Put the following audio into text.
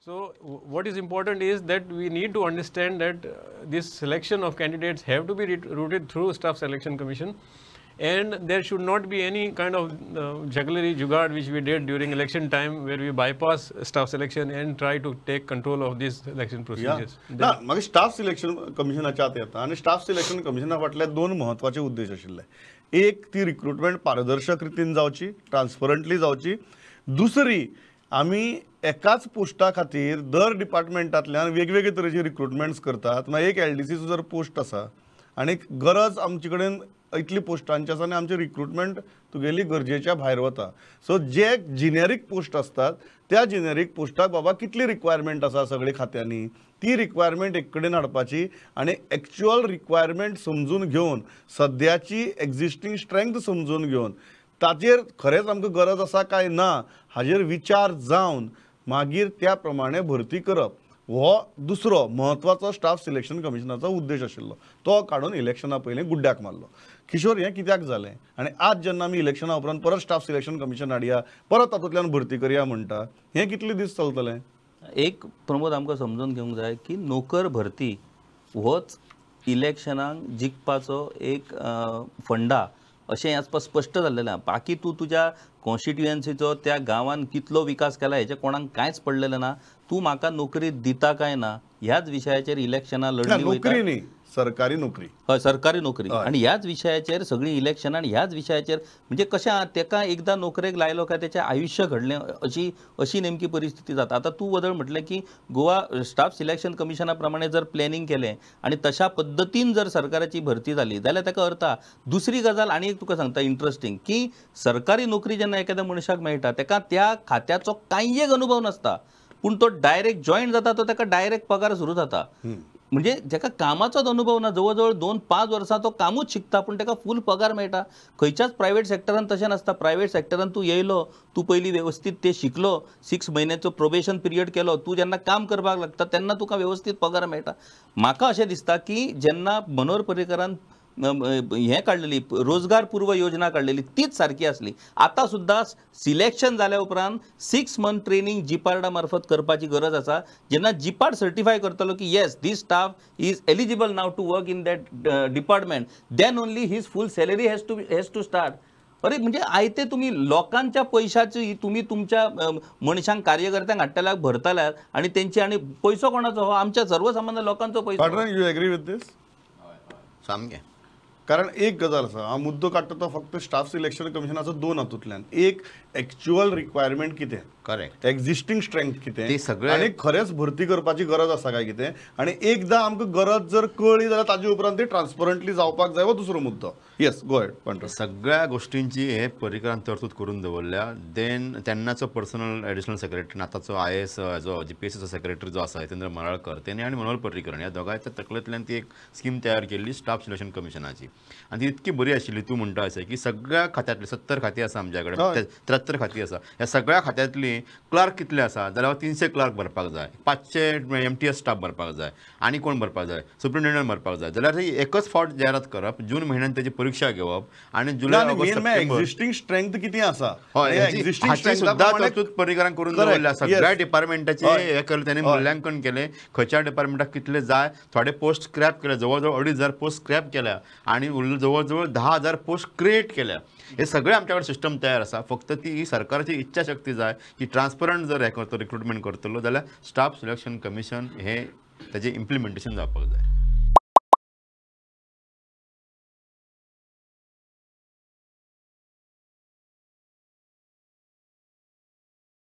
So what is important is that we need to understand that this selection of candidates have to be routed through Staff Selection Commission, and there should not be any kind of jugglery jugaad which we did during election time where we bypass staff selection and try to take control of these election procedures. ना मागीर staff selection कमिशनाच्या आत येता आनी staff selection कमिशना फाटले दोन म्हत्वाचे उद्देश आशिल्ले. एक, ती रिक्रुटमेंट पारदर्शक रितीन जावची, ट्रान्सपरंटली जावची. दुसरी, आमी एकाच पोस्टा खातीर दर डिपार्टमेंटांतल्यान वेगवेगळे तरेची रिक्रुटमेंट्स करतात. मागीर एक एलडीसीचो जर पोस्ट आसा आनी गरज आमचे कडेन इतली पोस्टांची आसा आनी आमची रिक्रुटमेंट तुगेली गरजेच्या भायर वता. सो जे जिनेरीक पोस्ट आसतात त्या जिनेरीक पोस्टाक बाबा कितली रिक्वायरमेंट आसा सगळे खात्यांनी, ती रिक्वायरमेंट एक कडेन हाडपाची आनी एक्च्युअल रिक्वायरमेंट समजून घेवन सद्याची एग्जिस्टींग स्ट्रेंथ समजून घेवन ताचेर खरेंच आमकां गरज आसा काय ना हाजेर विचार जावन मागीर त्या प्रमाणे भरती करप हो दुसरो म्हत्वाचो स्टाफ सिलेक्शन कमिशनाचो उद्देश आशिल्लो. तो काडून इलेक्शना पयलीं गुड्ड्याक मारलो. किशोर, हें कित्याक जालें आनी आज जेन्ना आमी इलेक्शना उपरांत परत स्टाफ सिलेक्शन कमिशन हाडया, परत तातूंतल्यान भरती करया म्हणटा, हें कितले दीस चलतलें? एक प्रमोद, आमकां समजून घेवंक जाय की नोकर भरती होच इलेक्शनाक जिखपाचो एक फंडा अशें आज स्पश्ट जाल्लें आसा. बाकी तूं तुज्या कॉन्स्टिट्युएन्सीचो त्या गांवान कितलो विकास केला हेचें कोणाक कांयच पडलेलें ना. तूं म्हाका नोकरी दिता काय ना ह्याच विशयाचेर इलेक्शनां लढली वयता. नोकरी न्ही, सरकारी नोकरी. हय, सरकारी नोकरी. आनी ह्याच विशयाचेर सगळीं इलेक्शनां आनी ह्याच विशयाचेर म्हणजे कशें आहा, तेका एकदां नोकरेक लायलो काय तेचें आयुश्य घडलें अशी अशी नेमकी परिस्थिती जाता. आतां तूं वदळ म्हटलें की गोवा स्टाफ सिलेक्शन कमिशना प्रमाणे जर प्लॅनिंग केलें आनी तशा पद्दतीन जर सरकाराची भरती जाली जाल्यार ताका अर्थ आहा. दुसरी गजाल आनी एक तुका सांगता इंट्रस्टींग, की सरकारी नोकरी जेन्ना एखाद्या मनशाक मेळटा तेका त्या खात्याचो कांय एक अनुभव नासता, पूण तो डायरेक्ट जॉयन जाता, तो ताका डायरेक्ट पगार सुरू जाता. म्हणजे जेका कामाचोच अनुभव ना, जवळ जवळ 2-5 वर्सां तो कामूच शिकता पूण ताका फूल पगार मेळटा. खंयच्याच प्रायवेट सेक्टरान तशें नासता. प्रायवेट सेक्टरान तूं येयलो, तूं पयलीं वेवस्थीत ते शिकलो, 6 म्हयन्याचो प्रोबेशन पिरियड केलो, तूं जेन्ना काम करपाक लागता तेन्ना तुका वेवस्थीत पगार मेळटा. म्हाका अशें दिसता की जेन्ना मनोहर पर्रीकरान हें काडलेली रोजगार पूर्व योजना काडलेली तीच सारकी आसली. आतां सुद्दां सिलेक्शन जाल्या उपरांत 6 मंथ ट्रेनिंग जिपार्डा मार्फत करपाची गरज आसा. जेन्ना जिपार्ड सर्टिफाय करतलो की yes this staff is eligible now to work in that department, then only his full salary has to start. अरे म्हणजे आयते तुमी लोकांच्या पयशाची तुमी तुमच्या मनशांक कार्यकर्त्यांक हाडटल्याक भरतल्यात आनी तेंची आनी पयसो कोणाचो हो आमच्या सर्वसामान्य लोकांचो पयसो. You agree with this? सामकें. कारण एक गजाल आसा, हांव मुद्दो काडटा तो फक्त स्टाफ सिलेक्शन कमिशनाचो दोन हातूंतल्यान, एक एक्च्युअल रिक्वायरमेंट कितें, करेक्ट, एग्जिस्टींग स्ट्रेंथ कितें, ते सगळें आनी खरेंच भरती करपाची गरज आसा काय कितें, आनी एकदां आमकां गरज जर कळ्ळी जाल्यार ताजे उपरांत ती ट्रान्सपरंटली जावपाक जाय हो दुसरो मुद्दो. येस, गो अहेड पंड्रंग. सगळ्या गोष्टींची हे पर्रीकरान तरतूद करून दवरल्या. देन तेन्नाचो पर्सनल एडिशनल सेक्रेटरी, आतांचो IAS जो GPSCचो सेक्रेटरी जो आसा हितेंद्र मराळकर, तेणी आनी मनोहर पर्रीकर ह्या दोगांयच्या तकलेंतल्यान ती एक स्कीम तयार केल्ली स्टाफ सिलेक्शन कमिशनाची. आनी ती इतकी बरी आशिल्ली, तूं म्हणटा अशें की सगळ्या खात्यांतली 70 खातीं आसा आमच्या कडेन, 73 खातीं आसा, ह्या सगळ्या खात्यांतली क्लार्क कितले आसा जाल्यार 300 क्लार्क भरपाक जाय, 500 MTS staff भरपाक जाय, आनी कोण भरपाक जाय, सुप्रिंटेंडंट भरपाक जाय. जाल्यार ती एकच फावट जायरात करप, जून म्हयन्यान तेजी परीक्षा घेवप आनी जुलय ऑगस्ट सप्टेंबर एग्जिस्टींग स्ट्रेंथ कितें आसा हाची सुद्दां तरतूद पर्रीकरान करून दवरल्या. सगळ्या डिपार्टमेंटाचे हे केलें, तेणी मुल्यांकन केलें, खंयच्या डिपार्टमेंटाक कितले जाय, थोडे पोस्ट स्क्रॅप केले, जवळ जवळ 2500 पोस्ट स्क्रॅप केल्या आनी उरले जवळ जवळ 10,000 पोस्ट क्रिएट केल्या. हे सगळे आमच्या कडेन सिस्टम तयार आसा. फक्त ती सरकाराची इच्छाशक्ती जाय की ट्रान्सपरंट जर हे करतो रिक्रुटमेंट करतलो जाल्यार स्टाफ सिलेक्शन कमिशन हे ताजें इम्प्लिमेंटेशन जावपाक जाय.